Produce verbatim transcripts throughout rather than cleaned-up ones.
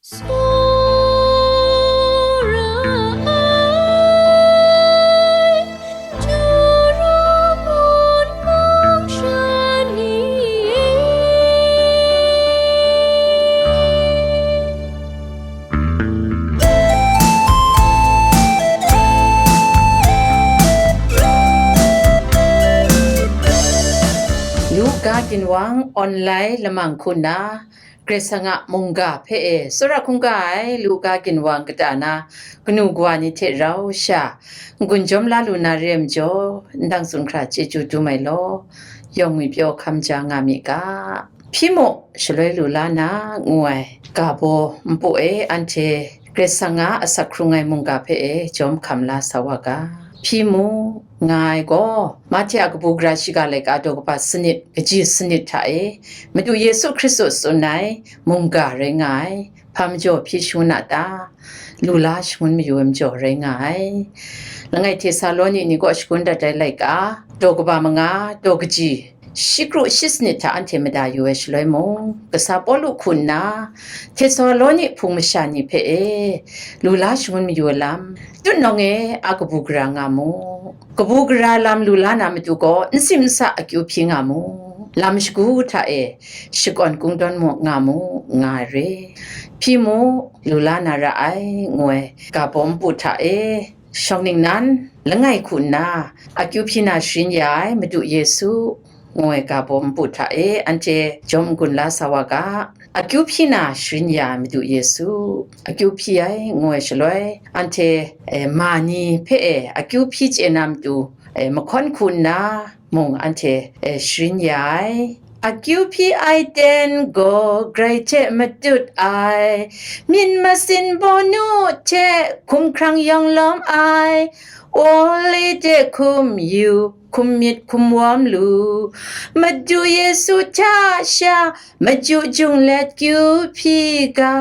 Tsawra ai, Turu mung mung sha ni e. Luka ginwang online lamang hku na, Karai Kasang a mungga hpe e, tsawra hkungga ai Luka ginwang kata na kanu kawa ni hte rau sha n-gun jawm la lu na re ai majaw, ndang tsun hkra chyeju dum ai law, yawng ngwi pyaw hkam ja nga mi ga. Hpyi mu, shaloi lu la na ngu ai ga baw npu e anhte Karai Kasang a asak hkrung ai mungga hpe e jawm hkam la sa wa ga. Hpyi mu, nga ai gaw, Mahte a kabu gara shiga laika daw kaba sanit, kaji sanit hta e, Madu Yesu Hkristu tsun ai mungga rai nga ai, hpa majaw hpyi shangun a ta? Lu la shangun mayu ai majaw rai nga ai. Langai Htesaloni ni kaw shagun dat ai laika, daw kaba manga, daw kaji, shi kru shi sanit hta anhte mada yu ai shaloi mung, kasa Pawlu hku nna, Htesaloni hpung masha ni hpe e, lu la shangun mayu ai lam, tutnawng e a kabu gara nga mu. Kabu gara lam lu la na matu gaw, n sim n sa akyu hpyi nga mu. Lam shagu hta e shakawn kungdawn mu nga mu, nga ai re. Hpyi mu, lu la na ra ai, ngu ai ga baw npu hta e, shawng ningnan langai hku nna, akyu hpyi na sharin ya ai Madu Yesu, ngu ai ga baw npu hta e anhte jawm n-gun la sa wa ga. Akyu hpyi na sharin ya ai Madu Yesu, akyu hpyi ai, ngu ai shaloi, anhte, e, ma ni hpe e akyu hpyi chye na matu, e, mahkawn hku nna mung anhte, e, sharin ya ai. Akyu hpyi ai ten gaw grai hte matut ai, myit masin bawnu hte hkumhkrang yawng lawm ai, oli de hkum yu, hkum myit hkum wawm lu, Madu Yesu hta sha maju jung let kyu hpyi ga,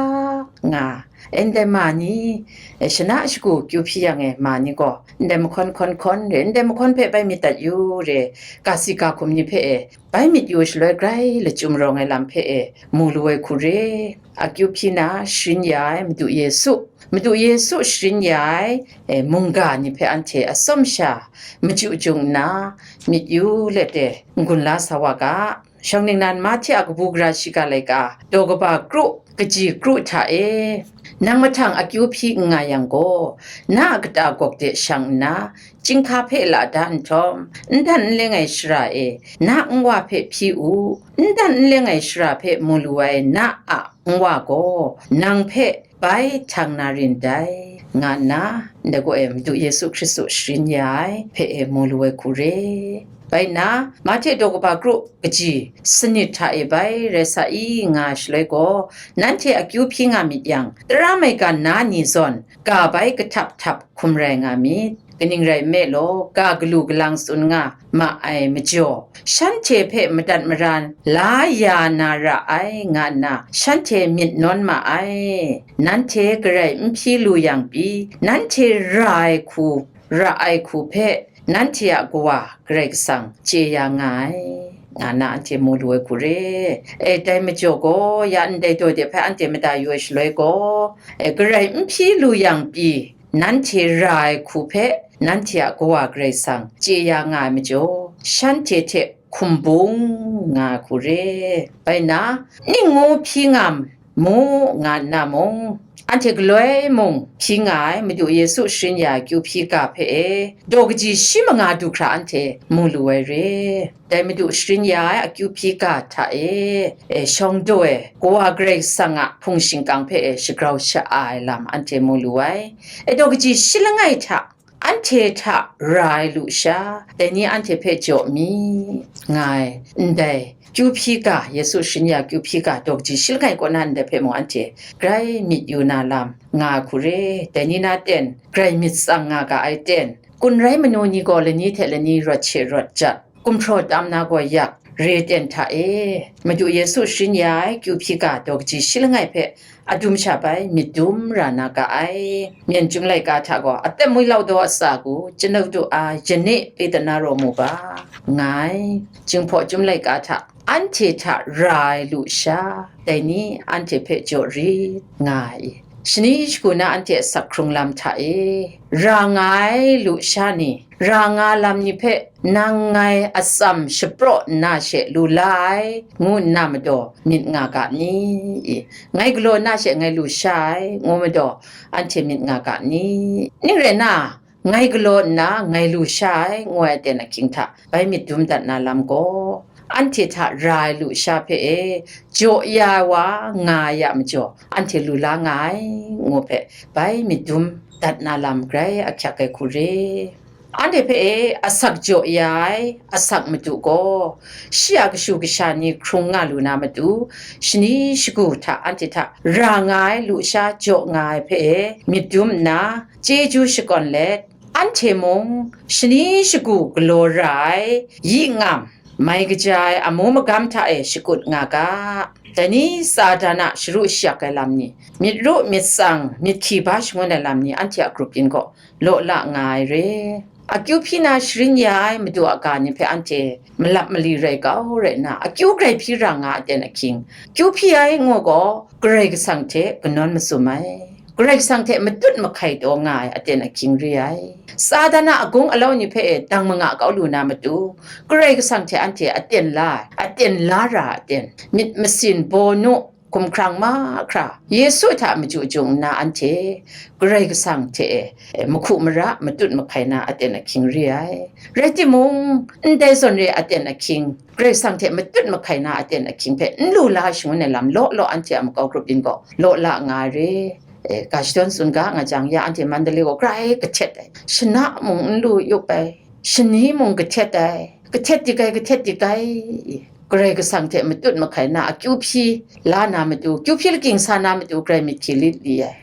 nga. Ndai ma ni, e, shana shagu kyu hpyi yang e, ma ni gaw ndai mahkawn hkawn hkawn re, ndai mahkawn hpe bai myit dat yu re, ga si ga hkum ni hpe e bai myit yu shaloi grai lachyum rawng ai lam hpe e mu lu ai hku re. Akyu hpyi na sharin ya ai Madu Yesu, Madu Yesu sharin ya ai, e, mungga ni hpe anhte atsawm sha maju jung nna myit yu let e n-gun la sa wa ga. Shawng ningnan Mahte a kabu gara shiga laika, daw kaba kru, kaji kru hta e, nang mahtang akyu hpyi n nga yang gaw, na a kata gawk de shang nna, chyinghka hpe la da nhtawm, n dan n leng ai shara e na nwa hpe hpyi u. N dan n leng ai shara hpe mu lu ai na a nwa gaw, nang hpe bai htang na rin dai, nga nna, ndai gaw e Madu Yesu Hkristu sharin ya ai hpe e mu lu ai hku re. Bai nna, Mahte daw kaba kru kaji sanit hta e bai rai sa i nga shaloi gaw, nanhte akyu hpyi nga myit yang, tara maigan na ni zawn ga bai kahtap htap hkum rai nga myit. Kaning rai nme law, ga galu galang tsun nga ma ai majaw, shanhte hpe madat maran la ya na ra ai, nga nna shanhte myit nawn ma ai. Nanhte garai n hpyi lu yang pyi, nanhte ra ai hku, ra ai hku hpe nanhte a Kawa Karai Kasang chye ya nga ai, nga nna anhte mu lu ai hku re. E, dai majaw gaw, ya ndai daw de hpe anhte mada yu ai shaloi gaw, e, garai n hpyi lu yang pyi, nanhte ra ai hku hpe nanhte a Kawa Karai Kasang chye ya nga ai majaw, shanhte hte hkum bung nga ai hku re. Bai nna, ning ngu hpyi nga mu, nga nna mung, anhte galoi mung hpyi nga ai Madu Yesu sharin ya ai akyu hpyi ga hpe e, daw kaji shi manga du hkra anhte mu lu ai re. Dai Madu sharin ya ai akyu hpyi ga hta e, e, shawng daw e, Kawa Karai Kasang a hpung shingkang hpe e shagrau sha-a ai lam anhte mu lu ai. E, daw kaji shi langai hta, anhte hta ra ai lu sha, dai ni anhte hpe jaw mi, nga ai. Ndai kyu hpyi ga, Yesu sharin ya kyu hpyi ga, daw kaji shi langai kaw na ndai hpe mung anhte grai myit yu na lam nga ai hku re. Dai ni na ten, grai myit tsang nga ga ai ten, kun rai manu ni gaw lani hte lani rawt she rawt jat, gumhpraw tam na gaw yak, re ten hta e, Madu Yesu sharin ya ai kyu hpyi ga daw kaji shi langai hpe adum sha bai myit dum ra na ga ai. Myen Chyum laika hta gaw atem wai lau daw atsa gu, Chanu du a, yane Petana raw mu ba, nga ai. Jinghpaw Chyum laika hta anhte hta ra ai lusha, dai ni anhte hpe jaw rit, nga ai. Shani shagu na anhte asak hkrung lam hta e, ra nga ai lusha ni, ra nga lam ni hpe nang ngai atsam shapraw nna she lu la ai, ngu nna madaw myit nga ga ni? Ngai galaw nna she ngai lu sha ai, ngu madaw anhte myit nga ga ni? Ning rai nna, ngai galaw nna ngai lu sha ai, ngu ai aten ahkying hta bai myit dum dat na lam gaw, anhte hta ra ai lusha hpe e jaw ya ai wa nga ai a majaw, anhte lu la nga ai, ngu hpe bai myit dum dat na lam grai ahkyak ai hku re. Anhte hpe e asak jaw ya ai asak madu gaw, shi a kashu kasha ni hkrung nga lu na matu, shani shagu hta anhte hta ra nga ai lusha jaw nga ai hpe e myit dum nna, chyeju shakawn let, anhte mung shani shagu galaw ra ai yi ngam, mai kaja ai amu magam hta e shakut nga ga. Dai ni Satan a sharu shayak ai lam ni, myit ru myit tsang, myit hkyi ba shangun ai lam ni anhte a grup yin gaw law la nga ai re. Akyu hpyi na sharin ya ai madu a ga ni hpe anhte malap mali rai kau rai nna, akyu grai hpyi ra nga aten ahkying, kyu hpyi ai ngu gaw Karai Kasang hte kanawn masum ai, Karai Kasang hte matut mahkai taw nga ai aten ahkying re ai. Satan a agung alau ni hpe e dang manga kau lu na matu, Karai Kasang hte anhte aten la ai, aten la ra aten, myit masin, bawnu, hkumhkrang mahkra, Yesu hta maju jung nna anhte Karai Kasang hte e, e, mahku mara matut mahkai na aten ahkying re ai. Rai timung, ndai zawn re aten ahkying, Karai Kasang hte matut mahkai na aten ahkying hpe n lu la shangun ai lam law law anhte a makau grup yin gaw law la nga ai re. E, ga shadawn tsun ga nga jang, ya anhte Mandalay gaw grai kahtet ai, shana mung n lu yup ai, shani mung kahtet ai, kahtet dik ai, kahtet dik ai, Karai Kasang hte matut mahkai na akyu hpyi la na matu, kyu hpyi lakying sa na matu, grai myit hkyi lit li ai.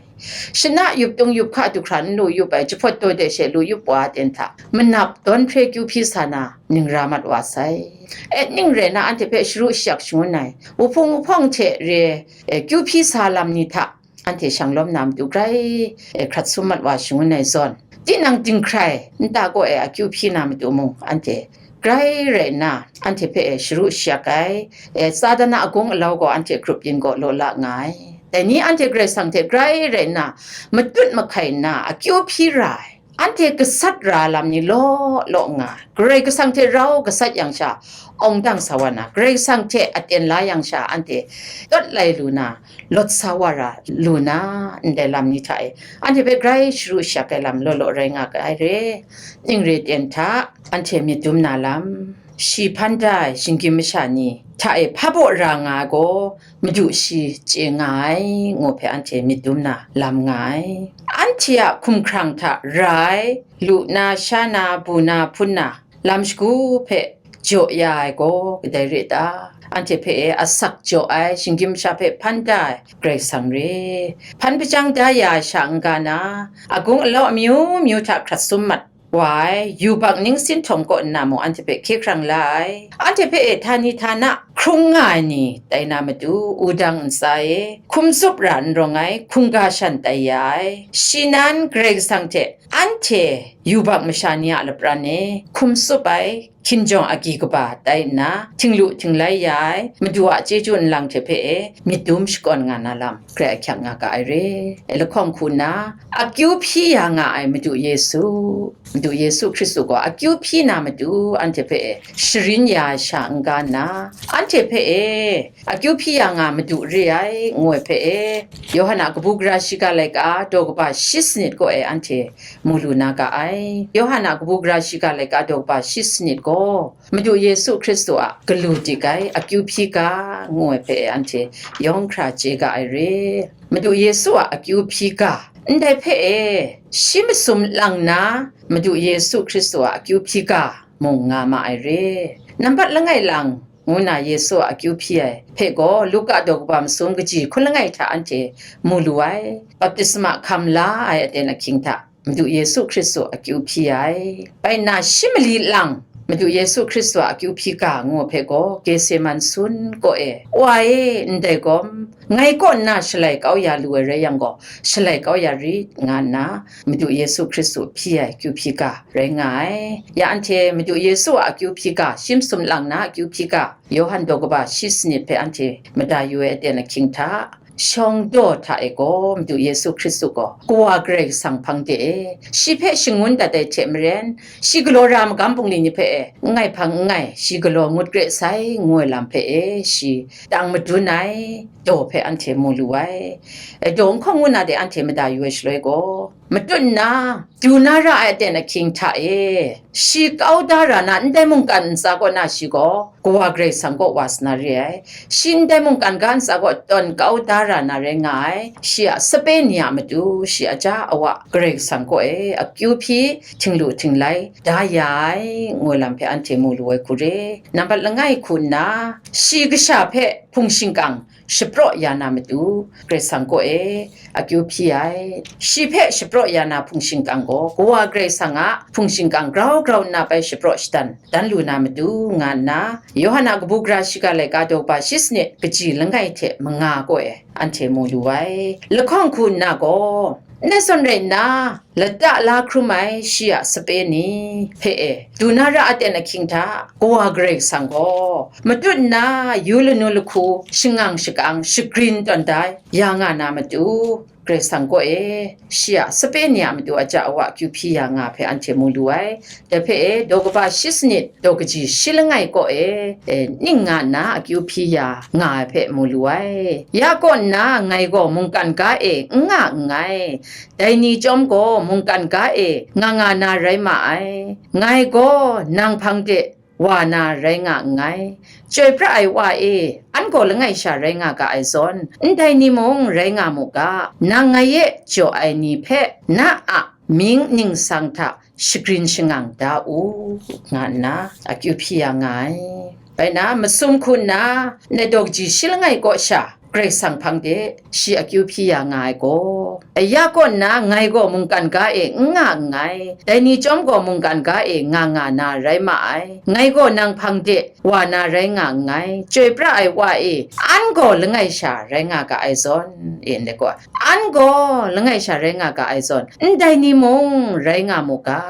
Shana yup tung yup hka du hkra n lu yup ai, jahpawt daw de she lu yup wa aten hta, manap dawn hpre kyu hpyi sa na ning ra mat wa sai. E, ning rai na anhte hpe sharu shayak shangun ai, wuhpung wuhpawng hte re, e, kyu hpyi sa lam ni hta anhte shang lawm na matu grai, e, hkrat sum mat wa shangun ai zawn, tinang dinghkrai nta kaw e akyu hpyi na matu mung, anhte grai rai nna, anhte hpe e sharu shayak ai, e, Satan a agung alau gaw anhte grup yin gaw law la nga ai. Dai ni anhte Karai Kasang hte grai rai nna, matut mahkai nna, akyu hpyi ra ai, anhte gasat ra lam ni law law nga ai, Karai Kasang hte rau gasat yang sha, awng dang sa wa na, Karai Kasang hte aten la yang sha, anhte tawt lai lu na, lawt sa wa ra lu na, ndai lam ni hta e, anhte hpe grai sharu shayak ai lam law law rai nga ga ai re. Ning re ten hta, anhte myit dum na lam, shi hpan da ai shinggyim masha ni hta e hpa baw ra nga ai gaw, Madu shi chye nga ai, ngu hpe anhte myit dum na lam nga ai. Anhte a hkumhkrang hta ra ai, lu na, sha na, bu na, hpun na, lam shagu hpe jaw ya ai gaw kadai re ta? Anhte hpe e asak jaw ai, shinggyim masha hpe hpan da ai Karai Kasang re. Hpan hpajang da ya ai sha n-ga na, agung alau amyu myu hta hkrat sum mat wa ai, yubak ningsin htawng kaw nna mung anhte hpe hkye hkrang la ai, anhte hpe e htani htana hkrung nga ai ni tai na matu, wudang ntsa e hkum tsup ra n rawng ai hkungga shan tai ya ai, shi nan Karai Kasang hte anhte yubak masha ni a lapran e hkum tsup ai hkinjawng agyi kaba tai nna, htinglu htinglai ya ai Madu a chyeju nlang hte hpe e myit dum shakawn nga na lam grai ahkyak nga ga ai re. E, lahkawng hku nna, akyu hpyi ya nga ai Madu Yesu, Madu Yesu Hkristu gaw akyu hpyi na matu anhte hpe e sharin ya ai sha n-ga nna, anhte hpe e akyu hpyi ya nga Madu re ai, ngu ai hpe e, Yawhan a kabu gara shiga laika daw kaba shi sanit kaw e anhte mu lu na ga ai. Yawhan a kabu gara shiga laika daw kaba shi sanit gaw, Madu Yesu Hkristu a galu dik ai akyu hpyi ga, ngu ai hpe e anhte yawng hkra chye ga ai re. Madu Yesu a akyu hpyi ga, ndai hpe e shi masum lang na, Madu Yesu Hkristu a akyu hpyi ga mung nga ma ai re. Nambat langai lang, ngu na Yesu a akyu hpyi ai hpe gaw, Luka daw kaba masum kaji hkun langai hta anhte mu lu ai, baptisma hkam la ai aten ahkying hta Madu Yesu Hkristu akyu hpyi ai. Bai nna shi mali lang, Madu Yesu Hkristu a akyu hpyi ga ngu hpe gaw, Geseman sun kaw e, Wa e, ndai gawm, ngai kaw nna shalai kau ya lu ai rai yang gaw, shalai kau ya rit, nga nna Madu Yesu Hkristu hpyi ai akyu hpyi ga rai nga ai. Ya anhte Madu Yesu a akyu hpyi ga, shi masum lang na akyu hpyi ga, Yawhan daw kaba shi sanit hpe anhte mada yu ai aten ahkying hta, shawng daw hta e gaw Madu Yesu Hkristu gaw Kawa Karai Kasang hpang de e, shi hpe shangun dat ai hte maren, shi galaw ra magam bungli ni hpe e, n ngai hpang n ngai, shi galaw ngut kre sai, ngu ai lam hpe e, shi tang madun ai daw hpe anhte mu lu ai. E, daw n hkawng ngu na de anhte mada yu ai shaloi gaw, matut nna, du na ra ai aten ahkying hta e, shi kau da ra na ndai mungkan ntsa kaw na shi gaw, Kawa Karai Kasang kaw wa sa na re ai. Shi ndai mungkan ga ntsa kaw tawn kau da ra na rai nga ai. Shi a sape ni a matu, shi a ja a wa Karai Kasang kaw e akyu hpyi, htinglu htinglai da ya ai, ngu lam hpe anhte mu lu ai hku re. Nambat langai hku nna, shi kasha hpe hpung shingkang shapraw ya na matu, Karai Kasang kaw e akyu hpyi ai. Shi hpe shapraw ya na hpung shingkang gaw, Kawa Karai Kasang a hpung shingkang grau grau nna bai shapraw shadan dan lu na matu, nga nna, Yawhan a kabu gara shiga laika daw kaba shi sanit kaji langai hte manga kaw e anhte mu lu ai. Lahkawng hku nna gaw, ndai zawn rai nna, lata la hkrum ai shi a sape ni hpe e, du na ra aten ahkying hta, Kawa Karai Kasang gaw, matut nna yu lanu lahku, shangang shakang, shagrin tawn da ya nga na matu, Karai Kasang kaw e, shi a sape ni a matu a ja a wa akyu hpyi ya nga hpe anhte mu lu ai. Dai hpe e, daw kaba shi sanit, daw kaji shi langai kaw e, e, ning nga nna akyu hpyi ya nga ai hpe mu lu ai. Ya kaw nna ngai gaw mungkan ga e n nga nngai. Dai ni chyawm gaw mungkan ga e nga nga na rai ma ai. Ngai gaw nang hpang de wa na rai nga nngai. Chyoi pra ai wa e, an gaw langai sha rai nga ga ai zawn, ndai ni mung rai nga mu ga, nang ngai e jaw ai ni hpe na a mying ningsang hta shagrin shangang da u, nga nna akyu hpyi ya nga ai. Bai na, masum hku nna, ndai daw kaji shi langai kaw sha, Karai Kasang hpang de shi akyu hpyi ya nga ai gaw, ya kaw nna ngai gaw mungkan ga e n nga nngai, dai ni chyawm gaw mungkan ga e nga nga na rai ma ai. Ngai gaw nang hpang de wa na rai nga nngai, chyoi pra ai wa e, an gaw langai sha rai nga ga ai zawn, e ndai gaw, an gaw langai sha rai nga ga ai zawn, ndai ni mung rai nga mu ga,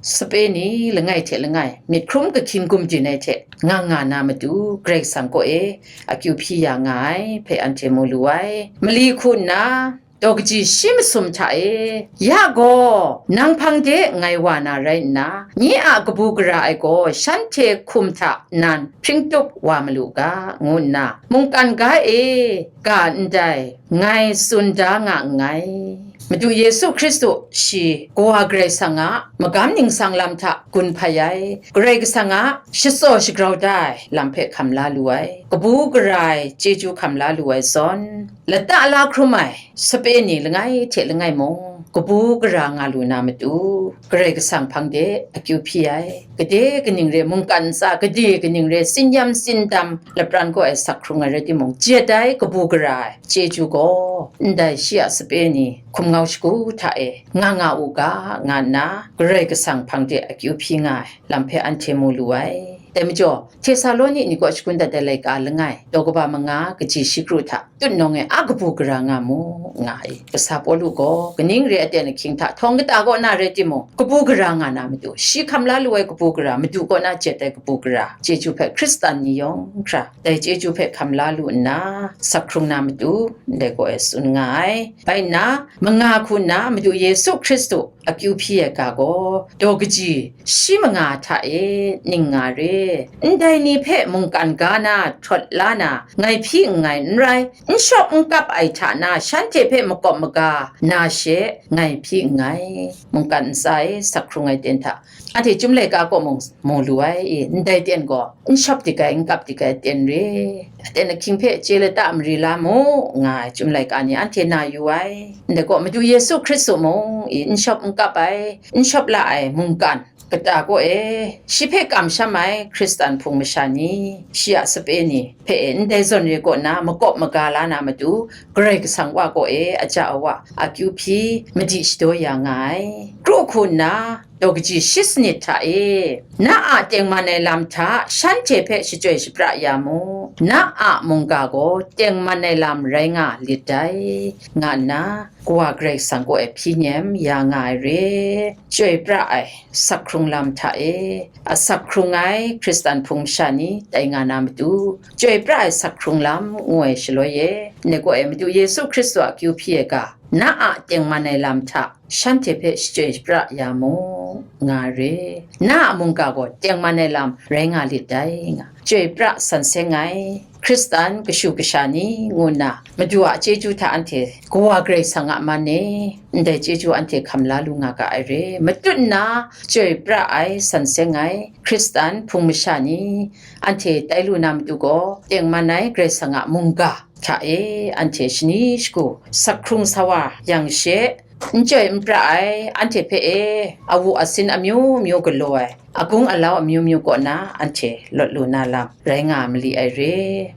sape ni langai hte langai, myit hkrum kahkyin gumdin ai hte nga nga na matu, Karai Kasang kaw e akyu hpyi ya nga ai hpe anhte mu lu ai. Mali hku nna, daw kaji shi masum hta e, ya gaw, nang hpang de ngai wa na rai nna, nye a kabu gara ai gaw shanhte hkum hta nan hpring tup wa malu ga, ngu nna, mungkan ga e, ga ndai, ngai tsun da nga nngai. Madu Yesu Hkristu shi Kawa Karai Kasang a magam ningsang lam hta gun hpai ai, Karai Kasang a shatsaw shagrau da ai lam hpe hkam la lu ai, kabu gara ai chyeju hkam la lu ai zawn, lata la hkrum ai sape ni langai hte langai mung, kabu gara nga lu na matu, Karai Kasang hpang de akyu hpyi ai, gade kaning re mungkan ntsa, gade kaning re tsin-yam tsindam lapran kaw ai sak hkrung ai rai timung, jet ai kabu gara ai chyeju gaw, ndai shi a sape ni hkum ngau shagu hta e nga nga u ga, nga nna Karai Kasang hpang de akyu hpyi nga ai lam hpe anhte mu lu ai. Dai majaw, Htesaloni ni kaw shakun dat ai laika langai, daw kaba manga, kaji shi kru hta, tutnawng e a kabu gara nga mu, nga ai. Kasa Pawlu gaw, kaning re aten ahkying hta, htawng kata kaw na rai timung, kabu gara nga na matu, shi hkam la lu ai kabu gara, madu kaw na jet ai kabu gara, chyeju hpe Hkristan ni yawng hkra, dai chyeju hpe hkam la lu nna, sak hkrung na matu, ndai gaw e tsun nga ai. Bai nna, manga hku nna, Madu Yesu Hkristu akyu hpyi ai ga gaw, daw kaji shi manga hta e ning nga re, ndai ni hpe mungkan ga na htawt la na, ngai hpyi nngai n rai, n shawp n kap ai hta na, shanhte hpe makawp maga na she ngai hpyi nngai. Mungkan ntsa e sak hkrung ai ten hta, anhte Chyum laika kaw mung mu lu ai, i, ndai ten gaw n shawp dik ai, n kap dik ai ten re, aten ahkying hpe chye lata mari la mu, nga ai Chyum laika ni anhte na yu ai. Ndai gaw, Madu Yesu Hkristu mung, i, n shawp n kap ai, n shawp la ai mungkan kata kaw e, shi hpe kamsham ai Hkristan hpung masha ni, shi a sape ni hpe e, ndai zawn re kaw na makawp maga la na matu, Karai Kasang wa kaw e, aja awa, akyu hpyi, madi shadaw ya nga ai. Kru hku nna, daw kaji shi sanit hta e, na a tengman ai lam hta shanhte hpe shachyoi shapra ya mu, na a mungga gaw tengman ai lam rai nga lit dai, nga nna Kawa Karai Kasang kaw e hpyi nem ya nga ai re. Chyoi pra ai sak hkrung lam hta e, asak hkrung ai Hkristan hpung masha ni tai nga na matu, chyoi pra ai sak hkrung lam ngu ai shaloi e, ndai kaw e Madu Yesu Hkristu a akyu hpyi ai ga, na a tengman ai lam hta shanhte hpe shachyoi shapra ya mu, nga re. Na a mungga gaw tengman ai lam rai nga lit dai, nga. Chyoi pra san seng ai Hkristan kashu kasha ni ngu nna Madu a chyeju hta anhte Kawa Karai Kasang a man e, ndai chyeju anhte hkam la lu nga ga ai re. Matut nna chyoi pra ai san seng ai Hkristan hpung masha ni anhte tai lu na matu gaw, tengman ai Karai Kasang a mungga hta e anhte shani shagu sak hkrung sa wa yang she, n chyoi n pra ai anhte hpe e, awu asin amyu myu galaw ai, agung alau amyu myu kaw na anhte lawt lu na lam rai nga mali ai re.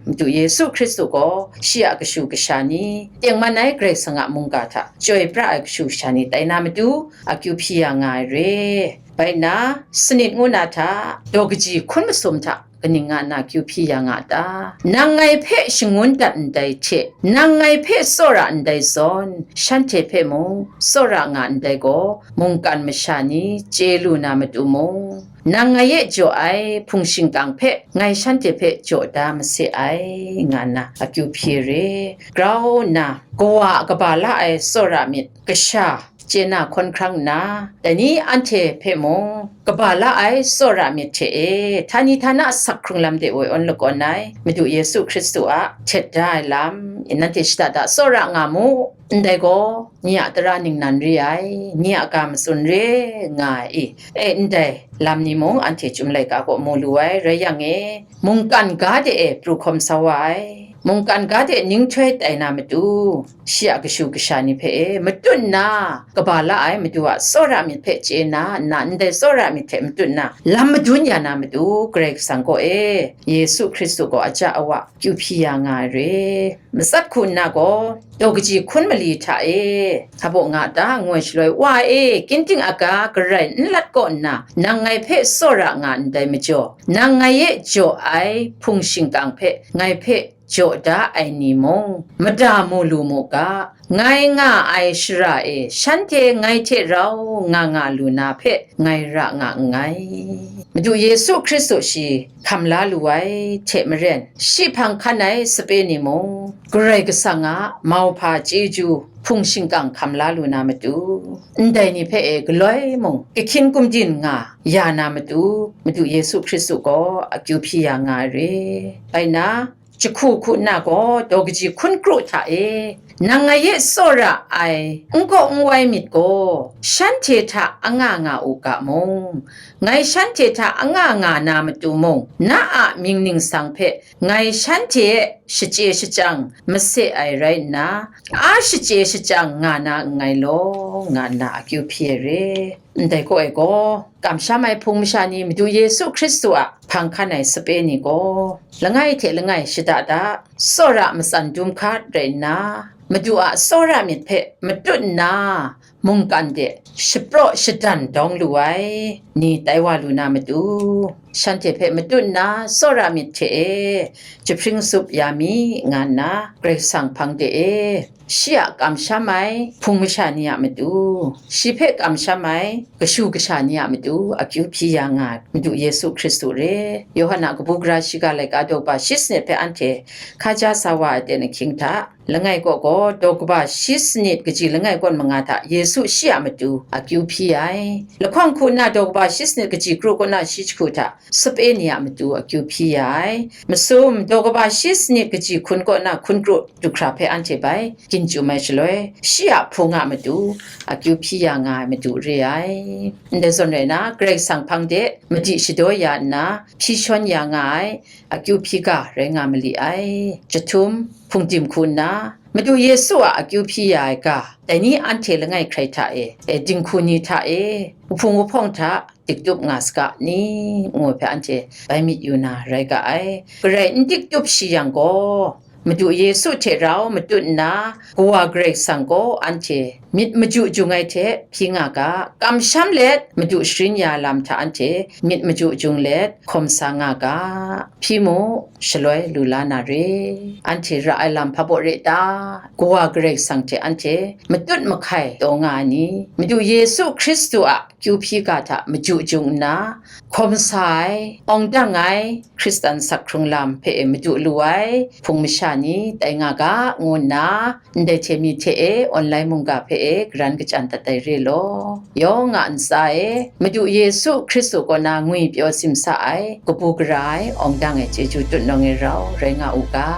Madu Yesu Hkristu gaw shi a kashu kasha ni, tengman ai Karai Kasang a mungga hta chyoi pra ai kashu kasha ni tai na matu, akyu hpyi ya nga ai re. Bai nna, sanit ngu na hta, daw kaji hkun masum hta, kaning nga nna akyu hpyi ya nga ta? Nang ngai hpe shangun dat ndai hte, nang ngai hpe tsawra ndai zawn, shanhte hpe mung tsawra nga ndai gaw, mungkan masha ni chye lu na matu mung, nang ngai e jaw ai hpung shingkang hpe ngai shanhte hpe jaw da mase ai, nga nna akyu hpyi re. Grau nna, Kawa a kaba la ai tsawra myit kasha chye na hkawn hkrang nna, dai ni anhte hpe mung kaba la ai tsawra myit hte e, htani htana sak hkrung lam de woi awn lakawn ai Madu Yesu Hkristu a htet da ai lam, nanhte shada da tsawra nga mu, ndai gaw, nye a tara ningnan re ai, nye a ga matsun re nga ai i? E, ndai lam ni mung anhte Chyum laika kaw mu lu ai, rai yang e, mungkan ga de e pru hkawm sa wa ai, mungkan ga de ninghtoi tai na matu, shi a kashu kasha ni hpe e matut nna, kaba la ai Madu a tsawra myit hpe chye na nna, ndai tsawra myit hte matut nna, lam madun ya na matu, Karai Kasang kaw e, Yesu Hkristu gaw aja awa kyu hpyi ya nga ai re. Matsat hku nna gaw, daw kaji hkun mali hta e, hpa baw nga ta, ngu ai shaloi, Wa e, ginting a ga garai n lat kaw nna, nang ngai hpe tsawra nga ndai majaw, nang ngai e jaw ai hpung shingkang hpe ngai hpe jaw da ai ni mung, mada mu lu mu ga, ngai nga ai shara e shanhte ngai hte rau nga nga lu na hpe ngai ra nga nngai. Madu Yesu Hkristu shi hkam la lu ai hte maren, shi hpang hkan ai sape ni mung, Karai Kasang a mauhpa chyeju hpung shingkang hkam la lu na matu, ndai ni hpe e galoi mung kahkyin gumdin nga ya na matu, Madu Yesu Hkristu gaw akyu hpyi ya nga ai re. Bai nna, jahku hku nna gaw, daw kaji hkun kru hta e, nang ngai e tsawra ai n gaw n wai myit gaw, shanhte hta anga nga u ga mung, ngai shanhte hta anga nga na matu mung, na a mying ningsang hpe ngai shanhte e shachye shachyang mase ai rai nna, a shachye shachyang nga na nngai law, nga nna akyu hpyi ai re. Ndai kaw e gaw, kamsham ai hpung masha ni Madu Yesu Hkristu a hpang hkan ai sape ni gaw, langai hte langai shada da, tsawra matsan dum hkat rai nna, Madu a tsawra myit hpe matut nna, mungkan de shapraw shadan dawng lu ai ni tai wa lu na matu, shanhte hpe matut nna tsawra myit hte e jahpring tsup ya mi, nga nna Karai Kasang hpang de e, shi a kamsham ai hpung masha ni a matu, shi hpe kamsham ai kashu kasha ni a matu, akyu hpyi ya nga ai Madu Yesu Hkristu re. Yawhan a kabu gara shiga laika daw kaba shi sanit hpe anhte hkaja sa wa ai ten ahkying hta, langai kaw gaw, daw kaba shi sanit kaji langai kawn manga hta Yesu shi a matu akyu hpyi ai. Lahkawng hku nna daw kaba shi sanit kaji kru kaw na shi jahku hta sape ni a matu akyu hpyi ya ai. Masum, daw kaba shi sanit kaji hkun kaw na hkun kru du hkra hpe anhte bai ginchyu mai shaloi, shi a hpung a matu akyu hpyi ya nga ai matu re ai. Ndai zawn rai na, Karai Kasang hpang de madi shadaw ya nna, hpyi shawn ya nga ai akyu hpyi ga rai nga mali ai. Jahtum, hpungdim hku nna, Madu Yesu a akyu hpyi ya ai ga, dai ni anhte langai hkrai hta e, e, dinghku ni hta e, wuhpung wuhpawng hta diktup nga saga ni, ngu ai hpe anhte bai myit yu na rai ga ai. Garai n diktup shi yang gaw, Madu Yesu hte rau matut nna, Kawa Karai Kasang gaw anhte myit maju jung ai hte hpyi nga ga, kamsham let madu sharin ya lam hta anhte myit maju jung let hkawm sa nga ga, hpyi mu, shaloi lu la na re. Anhte ra ai lam hpa baw re ta? Kawa Karai Kasang hte anhte matut mahkai taw nga ai ni? Madu Yesu Hkristu a kyu hpyi ga hta maju jung nna, hkawm sa ai, awng dang ai, Hkristan sak hkrung lam hpe e madu lu ai hpung masha ni tai nga ga, ngu nna ndai hte mi hte e online mungga hpe e garan kachyan dat ai re law. Yawng a ntsa e, Madu Yesu Hkristu kaw na ngwi pyaw simsa ai, kabu gara ai, awng dang ai chyeju tutnawng e rau rai nga u ga.